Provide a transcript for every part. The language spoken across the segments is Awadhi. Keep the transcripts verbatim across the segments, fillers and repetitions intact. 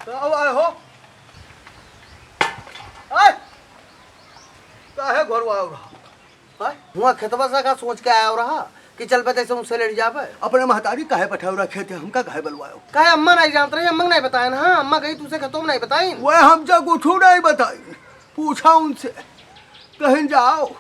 का हुआ है हो? आय! काहे घरवा आयो रहा? आय! हुआ खेतवा से का सोच के आयो रहा कि चल पे तैसे उनसे लड़ जाबे? अपने महतारी काहे पठायो रहा खेते, हमका काहे बलवायो? काहे अम्मा नहीं जानत रही, अम्मा के नहीं बताए ना? हाँ, अम्मा गई तुझसे खेतों में नहीं बताई। वह हमसे कुछ नहीं बताई, पूछा उनसे। कहीं जाओ,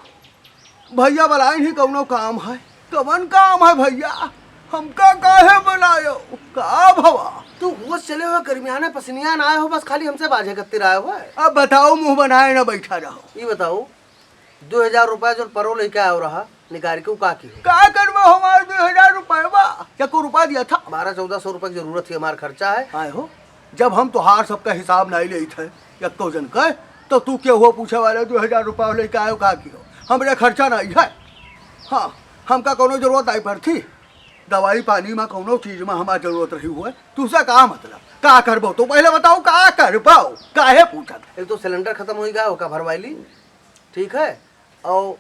भैया बलाइन ही कौनो काम है। कवन काम है भैया? हमका काहे बलायो? का भवा? तू होश चले हो, गर्मियाने पसनिया ना आए हो, बस खाली हमसे बाझे कत्तिर आए हो। अब बताओ, मुंह बनाए ना बैठा रहो। ये बताओ, दो हजार रुपया जो परो लेके आयो रहा, निकाल के उ का की हो? का करबो हमार दो हजार रुपया? या को रुपया दिया था? बारह चौदह सौ रुपया की जरूरत थी, हमार खर्चा है। आए हो, जब हम तोहार सबका हिसाब नहीं लेत है, यक्को जन कह, तो तू के हुआ पूछे वाले दो हजार रुपया लेके आयो का की हो? हमरे खर्चा नहीं है। हाँ, हमका कौनो जरूरत नहीं पड़ती। दवाई पानी में कौनो चीज में हमार जरूरत रही हुए, तुझसे का मतलब? का करबो तो पहले बताओ, का करबो? काहे पूछत? एक तो सिलेंडर खत्म होई गया, ओका भरवाई ली, ठीक है, और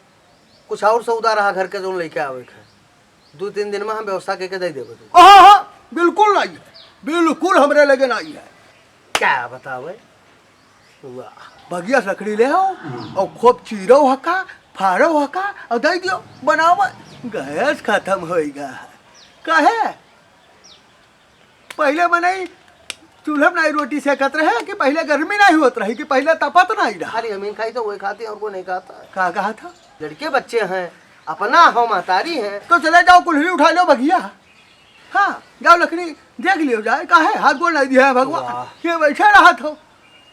कुछ और सौदा रहा घर के जौन लेके आवे के, दो तीन दिन में हम व्यवस्था करके दे देबे तू। हाँ, हाँ, बिल्कुल नहीं है, बिल्कुल हमरे लगे नहीं है। क्या बतावे? वाह। बगिया से लकड़ी ले आओ और खूब चीरो हका, फाड़ो हका और दे दियो, बनावे। गैस खत्म होइगा। काहे? पहले मनई चूल्हा में नहीं रोटी सेकत रहे कि पहले गर्मी नहीं होत रही कि पहले तपत नहीं रहा? खाली हमीन खाई तो वही खाती, और कोई नहीं खाता। का कहा था? लड़के बच्चे हैं, अपना हो, महतारी है। तो चले जाओ, कुल्हड़ी उठा लो बगिया। हाँ, जाओ लकड़ी देख लियो जाए, काहे हाथ गोड़ नहीं दिया है भगवान। वाह। ये बैठे रहा था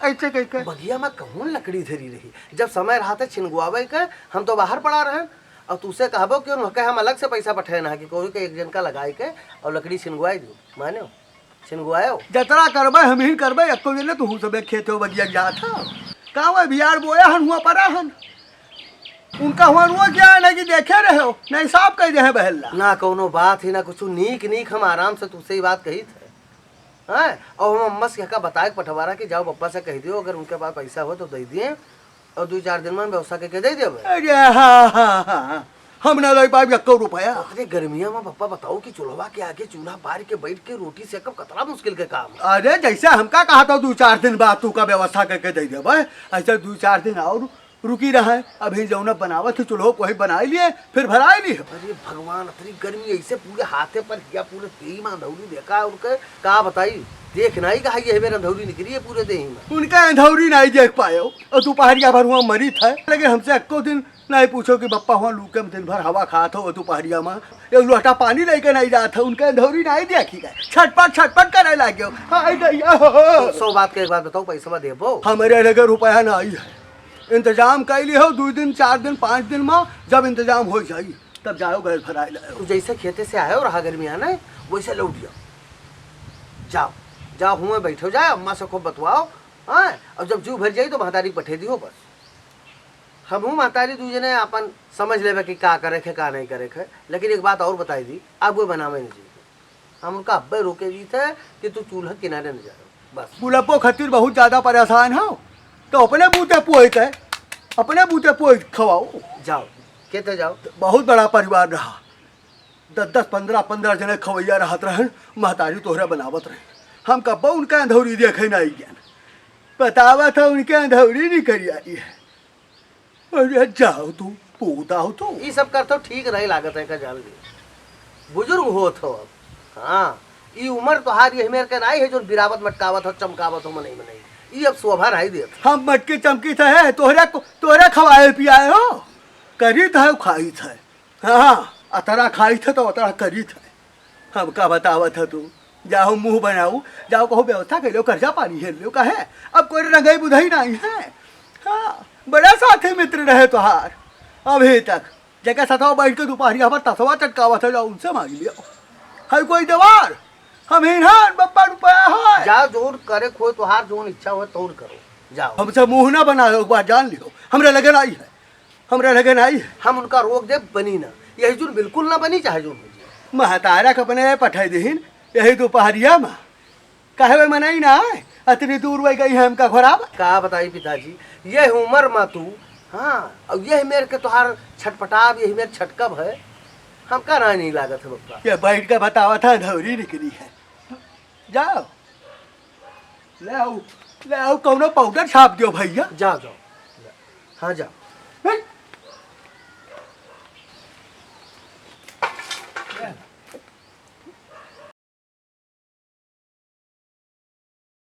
ऐसे कह के। बगिया में कहूँ लकड़ी धरी रही, जब समय रहा था छिनगुआवे के, हम तो बाहर पड़ा रहे। और तुझसे कहबो कि उनके हम अलग से पैसा पठे ना कि कोई के एक जन का लगाए के और लकड़ी छिनगुआई दो, मानो छिनगुआयो। जतरा करबे, हम ही करबे, एको दिन तू सबे खेत हो बगिया जात हो। का वो बियार बोया हन, हुआ पड़ा हन। उनका हुआ रुआ क्या है ना कि देखे रहे हो, नहीं साफ कह दे है बहल्ला। ना कौनो बात ही ना कुछ, नीक नीक हम आराम से तुझसे ही बात कही थे। हैं? और हम अम्मा से का बताए के पठवारा कि जाओ पप्पा से कह दियो, अगर उनके पास पैसा हो तो दे दिए, और दो चार दिन में हम व्यवस्था करके दे देबे। अरे हाँ, हाँ, हाँ, हाँ। हम ना दे पाए यक्को रुपया। अरे गर्मिया में पप्पा बताओ कि चूल्हा के आगे चूल्हा बार के बैठ के रोटी सेकब कतरा मुश्किल के काम है। अरे जैसे हमका कहा था दो चार दिन बाद तू का व्यवस्था करके दे देबे, ऐसे दो चार दिन और रुकी रहे। अभी जौन बनावत ही चूल्हो को ही बनाई लिए, फिर भराई लिए। अरे भगवान, अतरी गर्मी ऐसे पूरे हाथे पर हिया, पूरे देही में अंधौरी देखा है उनके, का बताई, देख नहीं कहा ये मेरे अंधौरी निकली है पूरे देही में। उनका अंधौरी नहीं देख पायो और दोपहरिया भर हुआ मरी था, लेकिन हमसे एको दिन नहीं पूछो कि बप्पा हुआ लूके में दिन भर हवा खात हो दोपहरिया में, एक लोटा पानी लेके नहीं जात हो, उनका अंधौरी नहीं देखी गए, छटपट छटपट करे लागे हो। हाय दैया हो। सौ बात के एक बात बताओ, पैसा देबो? हमारे लगे रुपया नहीं है, इंतजाम कर ली हो, दो दिन, चार दिन, पाँच दिन में जब इंतजाम हो जाई, तब जाओ गैस भराए लाओ। तू जैसे खेते से आयो रहा गर्मी आना है, वैसे लौट जाओ। जाओ, जाओ, हुए बैठो जाए, अम्मा से खूब बतवाओ, हाँ, और जब जू भर जाई तो महतारी पठे दियो बस। हमहू महतारी दू जने अपन समझ लेबे कि का करे के, का नहीं करे के, लेकिन एक बात और बताई दी, अब वो बनावे नहीं जी। हम उनका अब्बे रोके दी थे कि तू चूल्हा किनारे न जाओ, बस। बुढ़प्पो खातिर बहुत ज्यादा परेशान हो, तो अपने बूते पोए के, अपने बूते पोए खवाओ। जाओ, खेते जाओ। बहुत बड़ा परिवार रहा, दस दस, पन्द्रह पन्द्रह जने खवैया रहत रहन, महतारी तोहरा बनावत रहे। हम कब्बो उनका अंधौरी देखे नहीं गन। बतावत है उनके अंधौरी निकल आई है। अरे जाओ तू, पूत आओ तू। ई सब करत हो ठीक नहीं लागत है, का जान ली। बुजुर्ग होत हो अब। हाँ, ई उम्र तोहार यही मेर के नहीं है, जो बिरावत मटकावत हो, चमकावत हो, मनई मनई। ई अब शोभा नहीं देत। हम मटकी चमकी थे, तोहरे को, तोहरे खवाए पियाए हो, करी थे, खाई थे। हाँ, अतरा खाई थे तो अतरा करी थे। हमका बतावत है तू, जाओ मुंह बनाओ, जाओ कहो व्यवस्था कर लो, कर्जा पानी हेर लो, काहे? अब कोई रंगई बुधई नहीं है। हाँ, बड़ा साथी मित्र रहे तोहार अभी तक, जेकर साथवा बैठ के दोपहरिया भर तसवा चटकावत है, जाओ उनसे मांग लियो। है कोई देवार? हम हिनहन बप्पा रुपया है। जा जोर करे खोए, तोहार जोन इच्छा हो तोर करो, जाओ। हमसे मुंह ना बनाओ, एक बार जान लियो, हमरे लगे नहीं है। हमरा लगे नाई। हम उनका रोक देब, बनी ना। यही जुन बिल्कुल ना बनी, चाहे जुन हो जाए। महतारा के अपने पठाई देहिन, यही दोपहरिया में। काहे वे मनई ना आए? अतनी दूर वे गई है हमका घोराब। का बताई पिताजी, ये उम्र में तू, हाँ, और यही मेर के तोहार छटपटाब, यही मेर छटकब है, हमका ना नहीं लागत है बप्पा। ये बैठ के बतावत है, अंधौरी निकली है। जाओ। ले आओ, ले आओ, कौनो पाउडर छाप दियो भैया। जाओ, जाओ। हाँ, जाओ।